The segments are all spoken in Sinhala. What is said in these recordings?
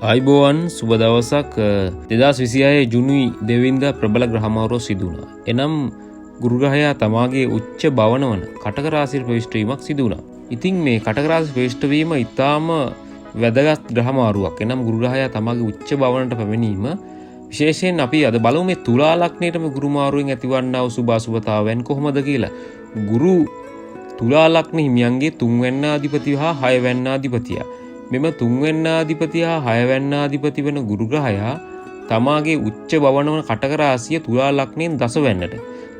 ආයුබෝවන්, සුබ දවසක්. 2026 ජුනි 2 වෙනිදා ප්‍රබල ග්‍රහ මාරුවක් සිදු වුණා. එනම් ගුරු ග්‍රහයා තමාගේ උච්ච භවන වන කටක රාශියට ප්‍රවිෂ්ඨ වීමක් සිදු වුණා. ඉතින් මේ කටක රාශි ප්‍රවිෂ්ඨ වීම ඉතාම වැදගත් ග්‍රහ මාරුවක්. එනම් ගුරු ග්‍රහයා තමාගේ උච්ච භවනට පැමිණීම විශේෂයෙන් අපි අද බලමු මේ තුලා ලග්නයටම ගුරු මාරුවෙන් ඇතිවන්නා වූ සුභ අසුභතාවයන් කොහොමද කියලා. ගුරු තුලා ලග්න හිමියන්ගේ තුන්වැන්න අධිපති හා හයවැන්න අධිපතියා. මෙම තුන්වැන්න අධිපති හා හයවැන්න අධිපති වන ගුරු ග්‍රහයා තමාගේ උච්ච භවන වන කටක රාශිය තුලා ලග්නයෙන්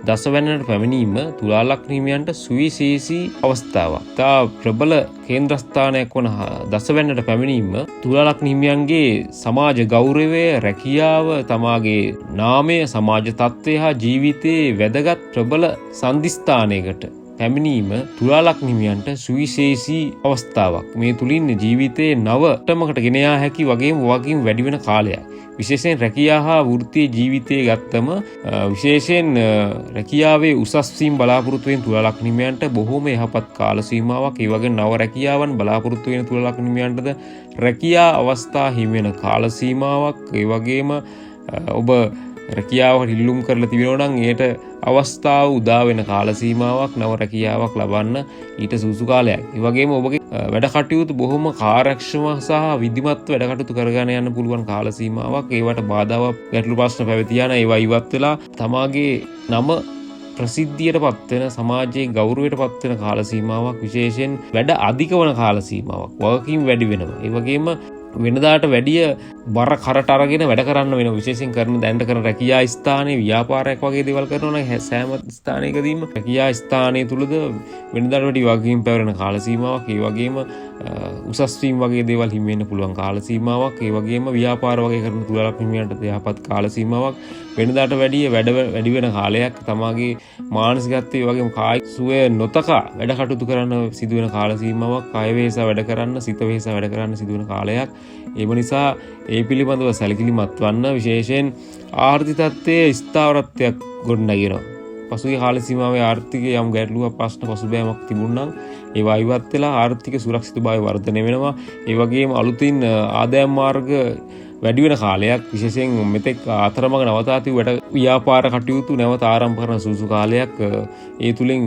දසවැන්නට පැමිණීම තුලා ලග්න හිමියන්ට සුවිශේෂී අවස්ථාවක්. ඉතා ප්‍රබල කේන්ද්‍රස්ථානයක් වන දසවැන්නට පැමිණීම තුලා ලග්න හිමියන්ගේ සමාජ ගෞරවය, රැකියාව, තමාගේ නාමය, සමාජ තත්ත්වය හා ජීවිතයේ වැදගත් ප්‍රබල සන්ධිස්ථානයකට පැමිණීම තුලා ලග්න හිමියන්ට සුවිශේෂී අවස්ථාවක්. මේ තුලින් ජීවිතයේ නව මට්ටමකට ගෙන යා හැකි වගේම වගකීම් වැඩි වෙන කාලයක්. විශේෂයෙන් රැකියා හා වෘත්තීය ජීවිතයේ ගත්තම විශේෂයෙන් රැකියාවේ උසස් වීම බලාපොරොත්තු වෙන තුලා ලග්න හිමියන්ට බොහෝම යහපත් කාල සීමාවක්. ඒ වගේම නව රැකියාවන් බලාපොරොත්තු වෙන තුලා ලග්න හිමියන්ටද රැකියා අවස්ථා හිමි වෙන කාල සීමාවක්. ඒ වගේම ඔබ රැකියාවට ඉල්ලුම් කරලා තිබෙනවා නම් ඒට අවස්ථාව උදා වෙන කාල සීමාවක්, නව රැකියාවක් ලබන්න ඊට සුදුසු කාලයක්. ඒ වගේම ඔබගේ වැඩ කටයුතු බොහොම කාර්යක්ෂම සහ විධිමත්ව වැඩ කටයුතු කරගෙන යන්න පුළුවන් කාල සීමාවක්. ඒවට බාධාවක්, ගැටලු ප්‍රශ්න පැවතියා නම් ඒවා ඉවත් වෙලා තමාගේ නම ප්‍රසිද්ධියට පත්වෙන, සමාජයේ ගෞරවයට පත්වෙන කාල සීමාවක්. විශේෂයෙන් වැඩ අධික වන කාල සීමාවක්, වගකීම් වැඩි වෙනවා. ඒ වගේම වෙනදාට වැඩිය බර කරට අරගෙන වැඩ කරන්න වෙන, විශේෂයෙන් කරන දැනට කරන රැකියා ස්ථානයේ ව්‍යාපාරයක් වගේ දේවල් කරනවා නම් සෑම ස්ථානයකදීම රැකියා ස්ථානය තුලද වෙනදාට වැඩි වගකීම් පැවරෙන කාල සීමාවක්. ඒ වගේම උසස් වීම වගේ දේවල් හිමි වෙන්න පුළුවන් කාල සීමාවක්. ඒ වගේම ව්‍යාපාර වගේ කරන තුලා ලග්න හිමියන්ට යහපත් කාල සීමාවක්. වෙනදාට වැඩිය වැඩ වැඩි වෙන කාලයක්. තමාගේ මානසිකත්වය, ඒ වගේම කායික සුවය නොතකා වැඩ කටයුතු කරන්න සිදුවෙන කාල සීමාවක්. කාය වෙහෙස වැඩ කරන්න, සිත වෙහෙස වැඩ කරන්න සිදුවෙන කාලයක්. ඒම නිසා ඒ පිළිබඳව සැලකිලිමත් වන්න. විශේෂයෙන් ආර්ථික තත්ත්වයේ ස්ථාවරත්වයක් ගොඩනගෙනවා. පසුගිය කාල සීමාවේ ආර්ථික යම් ගැටලුවක්, ප්‍රශ්න, පසුබෑමක් තිබුණා නම් ඒවා ඉවත් වෙලා ආර්ථික සුරක්ෂිතභාවය වර්ධනය වෙනවා. ඒ වගේම අලුතින් ආදායම් මාර්ග වැඩි වෙන කාලයක්. විශේෂයෙන් මෙතෙක් අතරමඟ නවතා තිබූ වැඩ ව්‍යාපාර කටයුතු නැවත ආරම්භ කරන සුදුසු කාලයක්. ඒ තුලින්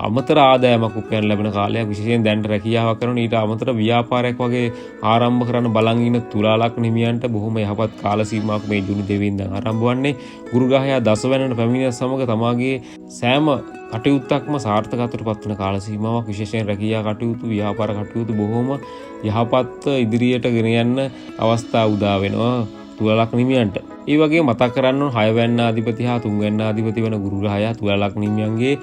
අමතර ආදායමක් උපයන්න ලැබෙන කාලයක්. විශේෂයෙන් දැනට රැකියාවක් කරන, ඊට අමතර ව්‍යාපාරයක් වගේ ආරම්භ කරන්න බලන් ඉන්න තුලා ලග්න හිමියන්ට බොහොම යහපත් කාල සීමාවක් මේ ජුනි 2 වෙනිදා ආරම්භ වන්නේ. ගුරු ග්‍රහයා දසවැන්නට පැමිණීම සමග තමාගේ සෑම කටයුත්තක්ම සාර්ථකත්වයට පත් වෙන කාල සීමාවක්. විශේෂයෙන් රැකියා කටයුතු, ව්‍යාපාර කටයුතු බොහොම යහපත්ව ඉදිරියට ගෙන යන්න අවස්ථා උදා වෙනවා තුලා ලග්න හිමියන්ට. ඒ වගේ මතක් කරන්න ඕන, හයවැන්න අධිපති හා තුන්වැන්න අධිපති වන ගුරු ග්‍රහයා තුලා ලග්න හිමියන්ගේ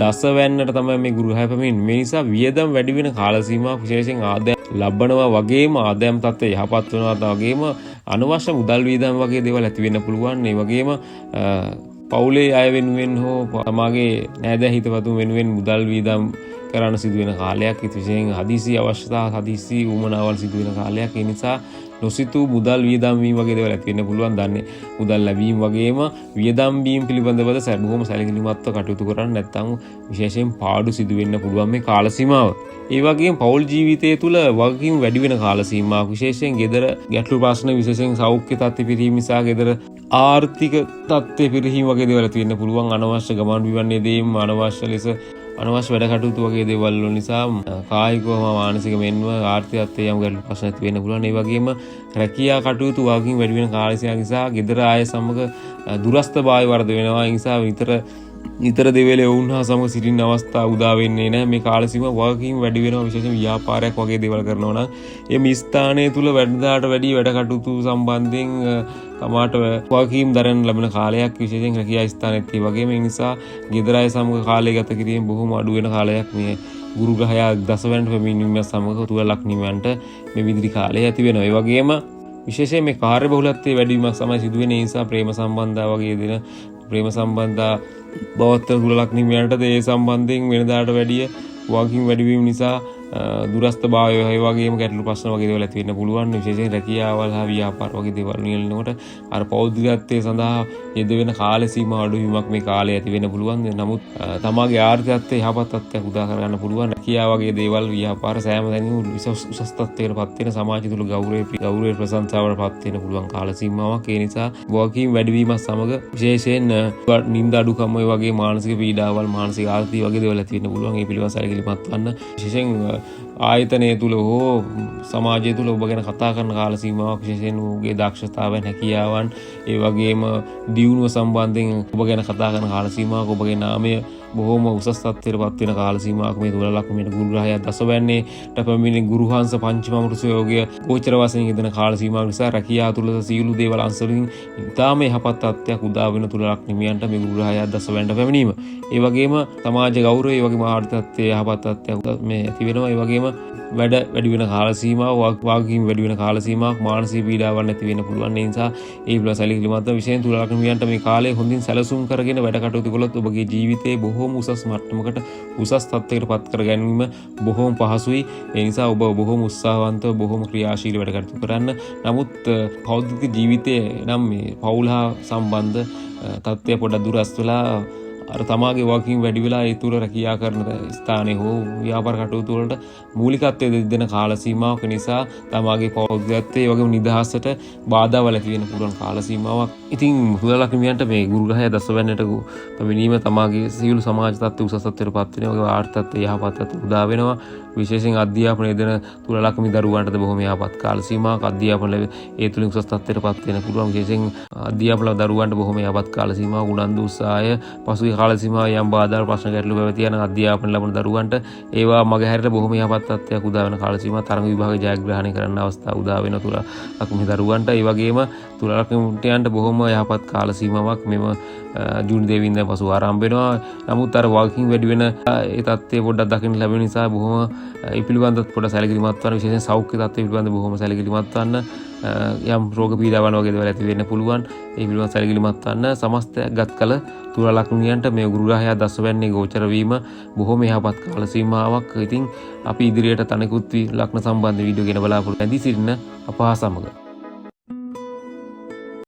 දසවැන්නට තමයි මේ ගුරු ග්‍රහය පැමිණෙන්නේ. මේ නිසා වියදම් වැඩි වෙන කාල සීමාවක්. විශේෂයෙන් ආදායම් ලබනවා වගේම ආදායම් තත්ත්වය යහපත් වෙනවා වගේම අනවශ්‍ය මුදල් වියදම් වගේ දේවල් ඇති වෙන්න පුළුවන්. ඒ වගේම පවුලේ අය වෙනුවෙන් හෝ තමාගේ නෑදෑ හිතවතුන් වෙනුවෙන් මුදල් වියදම් කරන්න සිදුවෙන කාලයක්. විශේෂයෙන් හදිසි අවශ්‍යතා, හදිසි උවමනාවල් සිදුවෙන කාලයක්. ඒ නිසා නොසිතූ මුදල් වියදම් වීම වගේ දේවල් ඇති වෙන්න පුළුවන්. දන්නේ මුදල් ලැබීම වගේම වියදම් වීම පිළිබඳවද බොහොම සැලකිලිමත්ව කටයුතු කරන්න, නැත්නම් විශේෂයෙන් පාඩු සිදු වෙන්න පුළුවන් මේ කාල සීමාව. ඒ වගේම පෞල් ජීවිතය තුළ වගකීම් වැඩි වෙන කාල සීමාවක්. විශේෂයෙන් ගෙදර ගැටලු ප්‍රශ්න, විශේෂයෙන් සෞඛ්‍ය තත්ත්ව පිරීම නිසා ගෙදර ආර්ථික තත්ත්වය පිරිහීම වගේ දේවල් ඇති වෙන්න පුළුවන්. අනවශ්‍ය ගමන් බිමන් යෙදීම්, අනවශ්‍ය ලෙස අනවශ්‍ය වැඩ කටයුතු වගේ දේවල් වල නිසා කායිකව හා මානසික මෙන්ම ආර්ථික තත්ත්වයේ යම් ගැටලු ප්‍රශ්න ඇති වෙන්න පුළුවන්. ඒ වගේම රැකියා කටයුතු වගකීම් වැඩි වෙන කාල සීමාවක් නිසා ගෙදර අය සමග දුරස්ථභාවය වර්ධ වෙනවා. ඒ නිසා නිතර නිතර දෙවේලේ ඔවුන් හා සමග සිටින්න අවස්ථා උදා වෙන්නේ නැහැ. මේ කාල සීමාව වගකීම් වැඩි වෙනවා. විශේෂයෙන් ව්‍යාපාරයක් වගේ දේවල් කරනවා නම් ඒ මේ ස්ථානය තුල වෙනදාට වැඩි වැඩ කටයුතු සම්බන්ධයෙන් තමාට වගකීම් දරන්න ලැබෙන කාලයක්. විශේෂයෙන් රැකියා ස්ථානෙත් ඒ වගේම. ඒ නිසා ගෙදර අය සමග කාලය ගත කිරීම බොහොම අඩු වෙන කාලයක් මේ ගුරු ග්‍රහයා දසවැන්නට පැමිණීම සමග තුලා ලග්න හිමියන්ට මේ විදිහි කාලය ඇති වෙනවා. ඒ වගේම විශේෂයෙන් මේ කාර්ය බහුලත්වයේ වැඩිවීමක් තමයි සිදු වෙන්නේ. ඒ නිසා ප්‍රේම සම්බන්ධතා වගේ දෙන ප්‍රේම සම්බන්ධතා බවත් තුලා ලග්න හිමියන්ට ඒ සම්බන්ධයෙන් වෙනදාට වැඩිය වගකීම් වැඩිවීම නිසා දුරස්ථභාවය ඒ වගේම ගැටලු ප්‍රශ්න වගේ දේවල් ඇති වෙන්න පුළුවන්. විශේෂයෙන් රැකියාවල් හා ව්‍යාපාර වගේ දේවල් නියැලෙනකොට අර පෞද්ගලිකත්වයේ සඳහා යෙද වෙන කාල සීමා අඩුවීමක් මේ කාලේ ඇති වෙන්න පුළුවන්. නමුත් තමාගේ ආර්ථික තත්ත්වය යහපත් තත්ත්වයක් උදා කරගන්න පුළුවන්. රැකියාව වගේ දේවල්, ව්‍යාපාර සෑම තැනින්ම උසස් තත්ත්වයකට පත් වෙන, සමාජය තුළ ගෞරවය ප්‍රශංසාවට පත් වෙන්න පුළුවන් කාල සීමාවක්. ඒ නිසා වගකීම් වැඩිවීමත් සමග විශේෂයෙන් නින්ද අඩුකම, ඒ වගේ මානසික පීඩාවල්, මානසික ආතති වගේ දේවල් ඇති වෙන්න පුළුවන්. ඒ පිළිබඳව සැලකිලිමත් වන්න. විශේෂයෙන් ආයතනය තුළ හෝ සමාජය තුළ ඔබ ගැන කතා කරන කාල සීමාවක්. විශේෂයෙන් ඔහුගේ දක්ෂතාවයන්, හැකියාවන්, ඒ වගේම දියුණුව සම්බන්ධයෙන් ඔබ ගැන කතා කරන කාල සීමාවක්. ඔබගේ නාමය බොහෝම උසස් තත්ත්වයට පත් වෙන කාල සීමාවක් මේ තුලා ලග්නයට ගුරු ග්‍රහයා දසවැන්නේට පැමිණි ගුරුහංස පංචම අමෘත යෝගය ගෝචර වශයෙන් යෙදෙන කාල සීමාවක් නිසා රැකියාව තුළ සියලු දේවල් අංශ වලින් ඉතාම යහපත් තත්ත්වයක් උදා වෙන තුලා ලග්න හිමියන්ට මේ ගුරු ග්‍රහයා දසවැන්නට පැමිණීම. ඒ වගේම සමාජ ගෞරවය, ඒ වගේම ආර්ථික තත්ත්වයේ යහපත් තත්ත්වයක් මේ ඇති වෙනවා. ඒ වගේම වැඩ වැඩි වෙන කාල සීමාවක්, වගකීම් වැඩි වෙන කාල සීමාවක්, මානසික පීඩාවන් ඇති වෙන්න පුළුවන්. ඒ නිසා ඒ පිළිබඳ සැලකිලිමත්ව විශේෂයෙන් තුලා ලග්න හිමියන්ට මේ කාලය හොඳින් සැලසුම් කරගෙන වැඩ කටයුතු කළොත් ඔබගේ ජීවිතයේ බොහෝම උසස් මට්ටමකට, උසස් තත්ත්වයකට පත් කර ගැනීම බොහෝම පහසුයි. ඒ නිසා ඔබ බොහෝම උත්සාහවන්තව, බොහෝම ක්‍රියාශීලී වැඩ කටයුතු කරන්න. නමුත් පෞද්ගලික ජීවිතයේ නම් මේ පවුල් හා සම්බන්ධ තත්ත්වය පොඩ්ඩක් දුරස් වෙලා, අර තමාගේ වගකීම් වැඩි වෙලා, ඒ තුළ රැකියා කරන ස්ථානයේ හෝ ව්‍යාපාර කටයුතු වලට මූලිකත්වය දෙන කාල සීමාවක් නිසා තමාගේ පෞද්ගලිකත්වයේ, ඒ වගේම නිදහසට බාධාවල් ඇති වෙන්න පුළුවන් කාල සීමාවක්. ඉතින් තුලා ලග්න හිමියන්ට මේ ගුරු ග්‍රහය දසවැන්නට පැමිණීම තමාගේ සියලු සමාජ තත්ත්ව උසස් තත්ත්වයට පත් වෙනවා. වගේම ආර්ථික තත්ත්වය යහපත් තත්ත්වයට උදා වෙනවා. විශේෂයෙන් අධ්‍යාපනය දෙන තුලා ලග්න දරුවන්ටද බොහොම යහපත් කාල සීමාවක්. අධ්‍යාපන ඒ තුලින් උසස් තත්ත්වයට පත් වෙන්න පුළුවන්. විශේෂයෙන් අධ්‍යාපන දරුවන්ට බොහොම යහපත් කාල සීමාවක්. උනන්දු උත්සාහය පසුගිය කාල සීමාව යම් බාධා, ප්‍රශ්න, ගැටලු පැවතියා නම් අධ්‍යාපන ලබන දරුවන්ට ඒවා මගහැරලා බොහොම යහපත් තත්ත්වයක් උදා වෙන කාල සීමාවක්. තරඟ විභාග ජයග්‍රහණය කරන්න අවස්ථාව උදා වෙන තුලා ලග්න දරුවන්ට. ඒ වගේම තුලා ලග්නයන්ට බොහොම යහපත් කාල සීමාවක් මෙම ජූනි දෙවෙනිදා පසු ආරම්භ වෙනවා. නමුත් අර වගකීම් වැඩි වෙන ඒ තත්ත්වය පොඩ්ඩක් දකින්න ලැබෙන නිසා බොහොම ඒ පිළිබඳව පොඩ්ඩක් සැලකිලිමත් වන්න. විශේෂයෙන් සෞඛ්‍ය තත්ත්වය පිළිබඳව බොහොම සැලකිලිමත් වන්න. යම් රෝග පීඩාවන් වගේ දේවල් ඇති වෙන්න පුළුවන්. ඒ පිළිබඳව සැලකිලිමත් වන්න. සමස්තයක් ගත් කල තුලා ලග්නියන්ට මේ ගුරු ග්‍රහයා දසවැන්නේ ගෝචර වීම බොහොම යහපත් කාල සීමාවක්. ඉතින් අපි ඉදිරියට අනෙකුත් ලග්න සම්බන්ධ වීඩියෝ ගෙන බලාපොරොත්තු රැඳී සිටින අප හා සමග.